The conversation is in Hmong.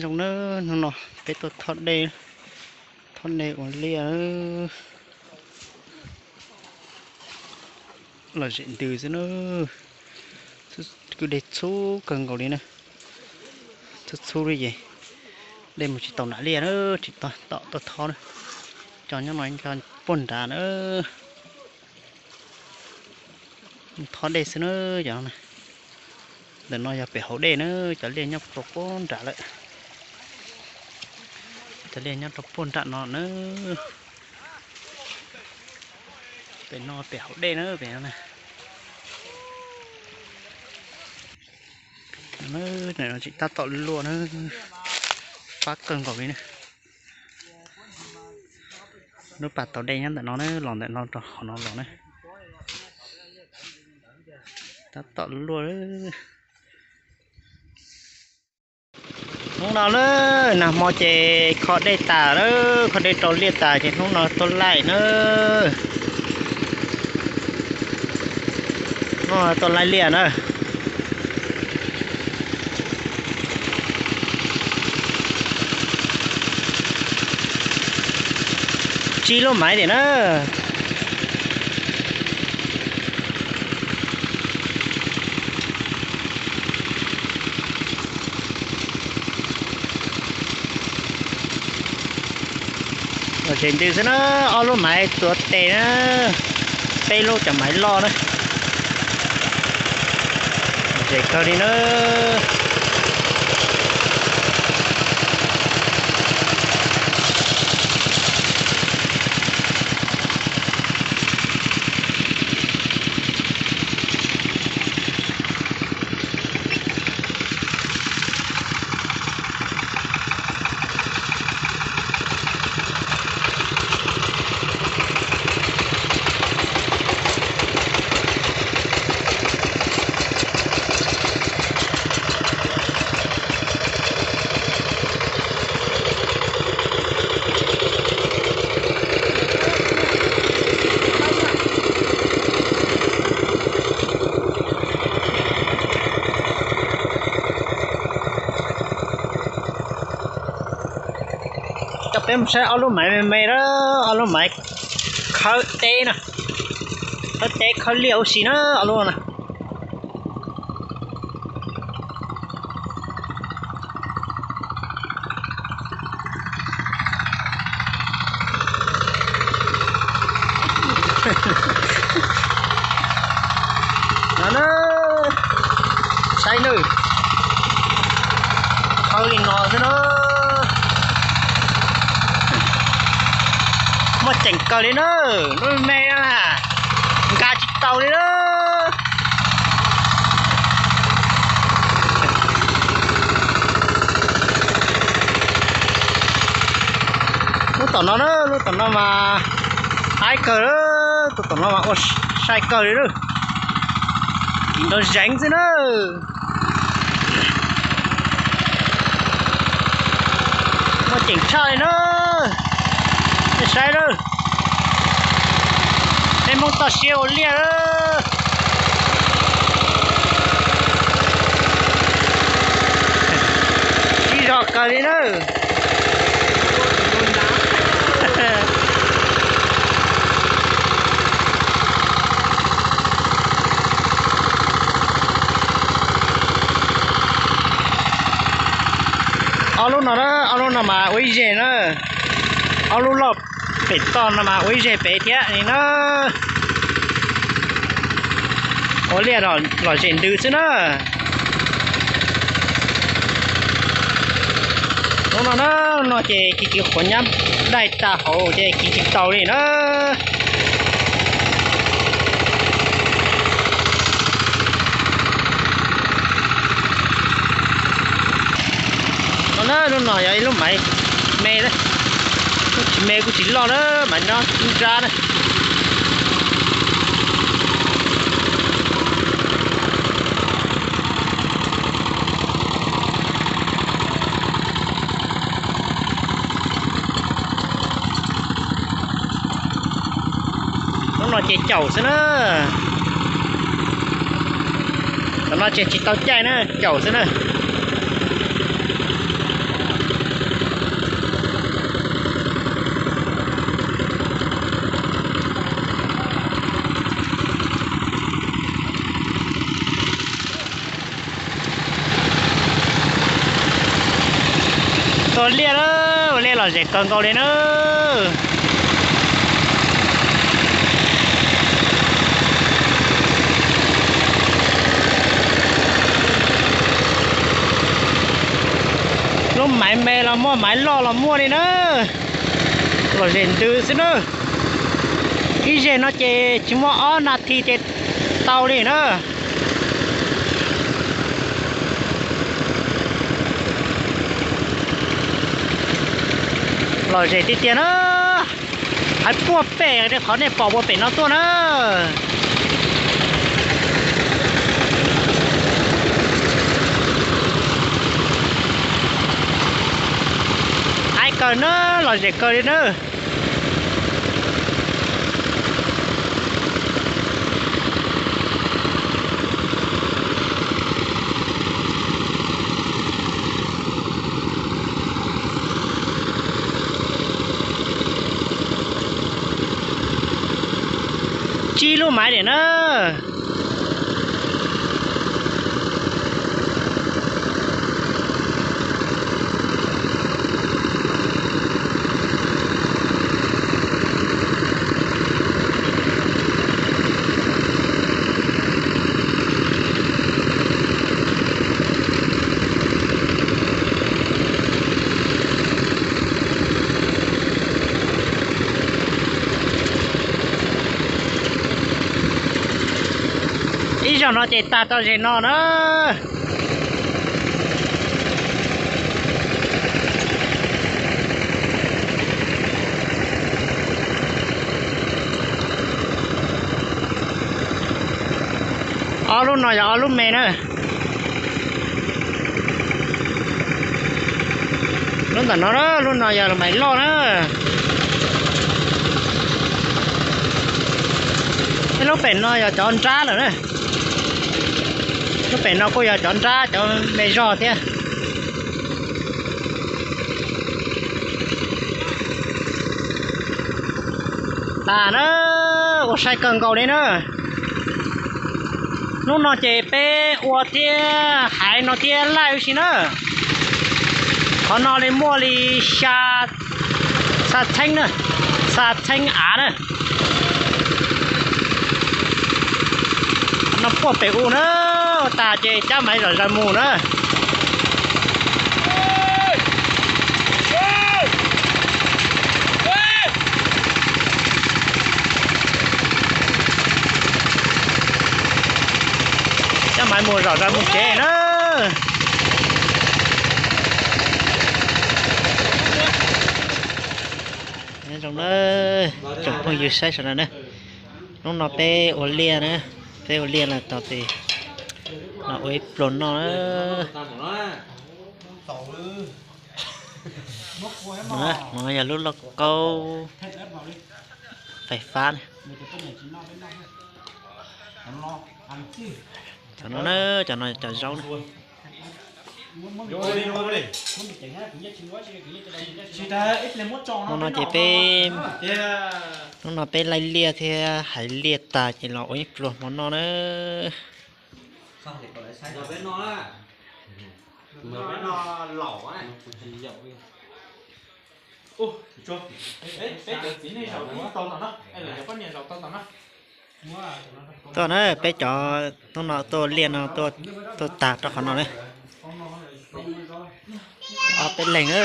Zoo na, hnub no peb tuaj thov dej, thov dej ua liaj. Los zem ntws xwb na. Kwj dej txhub kawg nkaus li na. Txhub txhub li ces dej mus tsis tau nram liaj na, tsis tau tom tuaj thov na. Cov nyob no nyob puag nrad na. Thov dej xwb na. Cov ntawm no yog pem hauv dej na, cov liaj nyob rau puag nrad lawm. Cov liaj nyob rau puag nram no na. Pem no pem hauv dej na, pem no na. Tsis tab tom luaj na, fab kawg nkaus li na. Lub pas tau dej nyob ntawm no na, los ntawm no rau hauv no los na. Tab tom luaj. Hnub no na, nag hmo ces kho dej tas na, kho dej rau liaj tas ces hnub no tuaj laij na. Hnub no tuaj laij liaj na. Tsib lub maiv tiam na. Los zem ntws xwb na, ob lub maiv tuav tes na, peb lub cov maiv loj na. Zem kawg li na. Coj peb mus saib ob lub maiv me me na, ob lub maiv khawb teb na, khawb teb khawb liaj ub si na, ob lub na. No na, saib nawb, khawb li no xwb na. Muaj ceem kawg li na, lub me na, nkag tsis tau li na. Lub tom no na, lub tom no mas haib kawg, tus tom no mas ua sai kawg li lawm. Tis nrov zeev xwb na. Muaj ceem tshaj li na. Nej saib lawm, peb Hmoob toj siab ua liaj lawm. Sib zog kawg li na. Ob lub no na, ob lub no mas ua ib zeg na. Ob lub loj pem toj no mas ua ib zeg pem thiab li na. Ua liaj los zem ntws xwb na. Hnub no na, no ces kiv kiv qhuav nyab daig tag hauv ces kiv tsis tau li na. No na, lub no yog ib lub maiv me, kuj tsis me kuj tsis loj na, maiv nrab nrab na. Lub no ces caum xwb na. Tam no ces tsis tau caij na, caum xwb na. Ua liaj na, ua liaj lom zem kawg nkaus li na. Lub maiv me los muaj, maiv loj los muaj li na. Lom zem ntws xwb na. Ib zeg no ces tsis muaj ob nas this ces tau li na. Lom zem tiag tiag na. Hais puag pem qhov nej pom puag pem no tuaj na. Hais kawg na, lom zem kawg li na. Tsib lub maiv diam na. Ib zaug no ces tag tau zem no na. Ob lub no yog ob lub me na. Lub ntawm no, lub no yog maiv loj na. Ib lub pem no yog cov nrab lawm na. Lub pem no kuj yog cov nrab cov me zog thiab. Tas na, ua sai kawg nkaus li na. Hnub no ces peb ua thiab hais no thiab laij ua si na. Qhov no li muaj li xya, xya txheeb na, xya txheeb av na. No puag pem u na, tas ces cab maiv zom zaws mus na. Cab maiv mus zom zaws mus tsev na. Nyob zoo na, tsoom phooj ywg saib sawv daws na. Hnub no peb ua liaj na, peb ua liaj los tau tes los ua ib pluag noj na. No yog lub lauj kaub fais fab na. Cov no na, cov no cov zaub na. Hmo no ces peb, hnub no peb laij liaj thiab hais liaj tag ces los ua ib pluag hmo noj na. Tuaj na, peb cov hnub no tuaj liaj no tuaj tag rau qhov no na. Ob peb leeg na.